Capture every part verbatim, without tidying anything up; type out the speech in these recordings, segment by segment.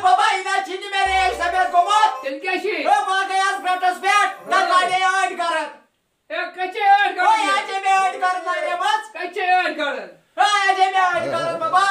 بابا، یہِ نہ چھِ نہٕ مےٚ ریل سفید گوٚمُت۔ تیٚلہِ کیٛاہ چھِ؟ ہے، بہٕ ہا گٔیَس برٛٹَس پٮ۪ٹھ، تَتہِ لاریٚیہِ أڈۍ گرد۔ ہے، کَتہِ چھے أڈۍ گرد؟ ہے، یہِ ہا چھے مےٚ أڈۍ گرد لاریمٕژ۔ کَتہِ چھے أڈۍ گرد؟ ہے، یہِ ہا چھے مےٚ أڈۍ گرد، بابا۔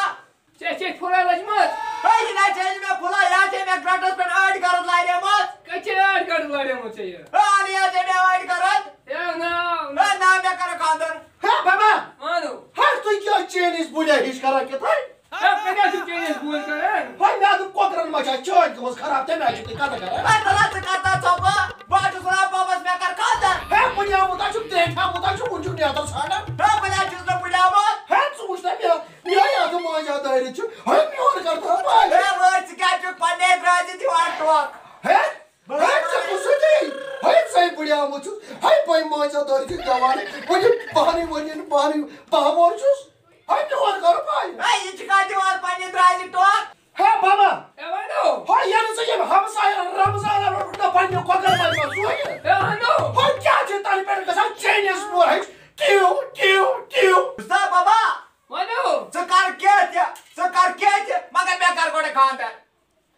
ژےٚ چھے پھُلے لٔجمٕژ؟ ہے، یہِ نہ چھے نہٕ مےٚ پھُلے، یہِ ہا چھے مےٚ برٛٹَس پٮ۪ٹھ أڈۍ گرد لاریمٕژ۔ کَتہِ چھے أڈۍ گرد لاریمٕژ ژےٚ یہِ؟ ہے، یہِ ہا چھے مےٚ أڈۍ گرد۔ ہے، نا، نا۔ ہے، نا، مےٚ کَر خانٛدر۔ ہے، بابا۔ وَنو۔ ہے، تُہۍ کیٛاہ چٲنِس بُڈھے ہِش کران کِتھَے؟ ہے، کَتہِ چھُ چٲنِس بُڈھے کران؟ ہے، مےٚ دوٚپ کۄکرَن ما چھِ اَتھ چٲنۍ گٔمٕژ خراب، تَمہِ آیہِ چھُکھ تُہۍ کَتھٕ کران۔ ہے، تَلہ ژٕ کَتھ ژھۄپہٕ، بہٕ ہا چھُس وَنان بابَس مےٚ کَر خانٛدر۔ ہے، بُڈیومُت ہا چھُکھ، درٛیٹھیومُت ہا چھُکھ، وُنہِ چھُکھ نیتَر ژھانٛڈان۔ ہے، بہٕ نہ حظ چھُس نہٕ بُڈیومُت۔ ہے، ژٕ وٕچھ نا مےٚ، مےٚ یَتھ مٲنٛزِ دٲرِتھ چھُ، ہے، میون کَر تھاو پَے۔ ہے، وٲے، ژٕ کیٛازِ چھُکھ پنٛنے درٛاے تہِ دِوان ٹوکھ؟ ہے، ہے، ژےٚ کُس سُہ دی؟ ہے، ژَے بُڈیومُت چھُکھ۔ ہے، بَے مٲنٛزِ دٲرِتھ چھُکھ دِوان۔ وۄنۍ یہِ پانَے، وۄنۍ یہِ پانَے بہٕ ہا مور چھُس۔ ہے، میون کَر پَے۔ ہے، یہِ چھِ کَتھ دِوان پنٛنہِ درٛاے تہِ ٹوکھ؟ ہے، بابا۔ ہے، وَنو۔ ہے، ییٚلہِ ژٕ ییٚمہِ ہمسایَن رمضانَن روٚٹُکھ نہ پنٛنہِ کۄکَر بَچہِ منٛز سُے۔ ہے، وَنو۔ ہے، کیٛاہ چھِ تَنہٕ پٮ۪ٹھ گژھان چٲنِس مورہٕچ ٹِو، ٹِو، ٹِو؟ بوٗزتھا بابا؟ وَنو۔ ژٕ کر کینٛہہ تہِ، ژٕ کر کینٛہہ تہِ، مگر مےٚ کر گۄڈٕ خانٛدر۔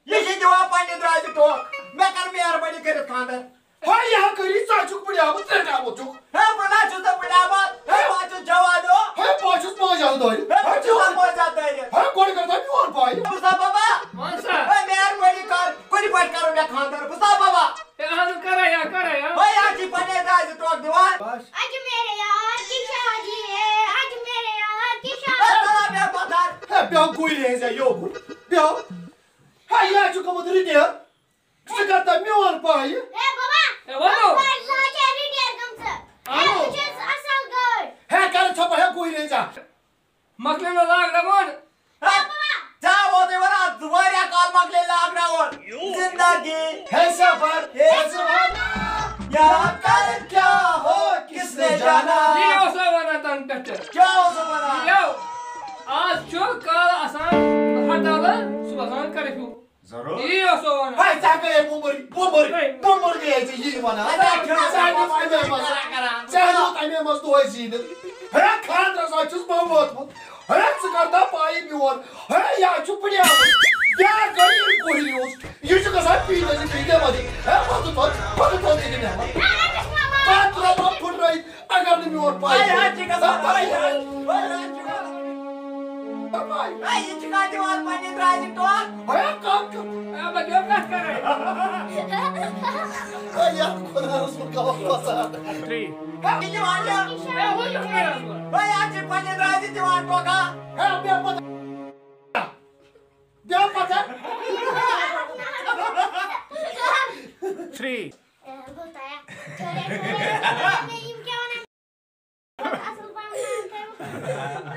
یہِ چھِ دِوان پنٛنہِ درٛاے تہِ ٹوکھ، مےٚ کر مہربٲنی کٔرِتھ خانٛدر۔ ہے، یہِ ہا کٔری، ژٕ ہا چھُکھ بٕڈیومُت، ترٛٹیومُت چھُکھ۔ ہے، بہٕ نہ چھُس نہٕ بٕڈیومُت۔ ہے، بہٕ ہا چھُس جوان ہیوٗ۔ ہے، بہٕ ہا چھُس مٲنٛزِ دٲرِتھ۔ ہے، بہٕ چھُس نہٕ مٲنٛزِ دٲرِتھ۔ ہے، گۄڈٕ کر تھا میون پَے۔ بوٗزتھا بابا؟ وَن سا۔ ہے، مہربٲنی کر، کُنہِ پٲٹھۍ کرو مےٚ خانٛدر۔ بوٗزتھا بابا؟ ہے، اَہَن، کرے یا، کرے یا۔ ہے، یہِ ہا چھِ پنٛنے درٛاے تہِ ٹوکھ دِوان۔ آج میرے یار کی شادی ہے، آج میرے یار کی ہے، شادی۔ تَلہ مےٚ پَتھر۔ ہے، بیٚہو گُرۍ ہیٚنٛزۍ یوکُن۔ بیٚہو۔ ہے، یہِ ہا چھُ گوٚمُت رِٹیر۔ ژٕ کر تہٕ میون پاے۔ ہے بابا۔ ہے وَنو۔ بابا، سۄ چھےٚ رِٹیر گٔمژٕ۔ ہے، اَنو۔ بہٕ چھَس اَصٕل گٲڑۍ۔ ہے کر ژھۄپہٕ، ہے گُرۍ ہیٚنٛزا۔ مۄکلے نہ لاگناوُن۔ ہے بابا۔ ژےٚ ہا ووتُے وَنان، واریاہ کال مۄکلے لاگناوُن۔ زندگی ہے سفر، ہے زمانہ، یہاں کل کیا ہو کس نے جانا۔ یی اوسا وَنان تَنہٕ پٮ۪ٹھٕ۔ کیٛاہ اوس وَنان؟ یو، آز چھُ کالہٕ آسان ہڑتالہٕ، صُبحَس آسان کرفیو۔ ضروٗر۔ یی اوسو وَنان۔ ہے، ژےٚ گٔیے بُمبٕر، بُمبٕر، ہے۔ بُمبٕر گٔیے ژےٚ یی وَنان۔ ہے، ژےٚ کیٛاہ ژےٚ دیُت اَمے منٛز، کران؟ ژےٚ دیُت اَمے منٛز دۄہَے زیٖنِتھ۔ ہے، خانٛدرَس حظ چھُس بہٕ ووتمُت۔ ہے، ژٕ کر تہٕ پَیی میون۔ ہے، یہِ حظ چھُ بٕڈیومُت۔ یہِ حظ گٔے یہِ کُہرِ اوس۔ یہِ چھُ گژھان پیٖنَس یہِ پیٖنَس منٛز۔ ہے، پَتہٕ تھوٚد، پَتہٕ تھوٚد یہِ نٮ۪بَر۔ پَتہٕ ترٛاوان پھٕٹرٲیِتھ۔ اگر نہٕ میون پاے۔ واے، واے، چھِ گژھان، واے، واے، واے، واے، چھِ گژھان۔ واے۔ واے، یہِ چھِ کَتھ دِوان پنٛنہِ درٛاے ٹوکھ۔ واے، کَتھ کَتھ؟ اے، بہٕ کیٛاہ کَتھ کَرے؟ واے، یَتھ خۄدایَس منٛز گوٚو پَسنٛد۔ تھرٛی۔ ہے، یہِ دِوان یہِ۔ اے، ہُہ کیٛاہ کَران بہٕ؟ واے، اَتھ چھِ پنٛنہِ درٛاے تہِ دِوان ٹوکھا۔ ہے، بیٚہہ پَتہٕ۔ بیٚہہ پَتہٕ۔ تھرٛی۔ اے، گوٚو تَیار۔ ٹھٔہرِو، ٹھٔہرِو، ٹھٔہرِو۔ یِم کیٛاہ وَنان؟ اَصٕل پَہَم ناو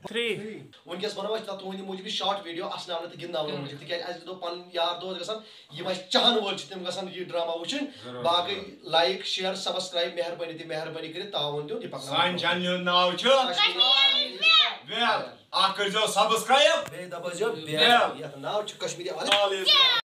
تھٲیِو۔ تھرٛی۔ وٕنکیٚس وَنو أسۍ تَتھ تُہٕنٛدِ موٗجوٗب یہِ شارٹ ویٖڈیو اَسناونہٕ تہٕ گِنٛدناونہٕ موٗجوٗب، تِکیٛازِ اَسہِ گِنٛدو پَنٕنۍ یار دوس گژھن، یِم اَسہِ چاہَن وٲلۍ چھِ، تِم گژھن یہِ ڈرٛاما وٕچھِنۍ۔ ضروٗر۔ باقٕے لایِک، شِیَر، سَبسکرٛایِب مہربٲنی تہِ مہربٲنی کٔرِتھ تعاوُن دیُن۔ یہِ پَکناوو سانہِ برٛونٛہہ۔ چینلہِ ہُنٛد ناو چھُ کشمیٖر۔ ویل۔ اَکھ کٔرۍزیو سَبسکرٛایِب۔ بیٚیہِ دَبٲیزیو بیل۔ بیل۔ یَتھ ناو چھُ کشمیٖری آواز۔ آل اِز ویل۔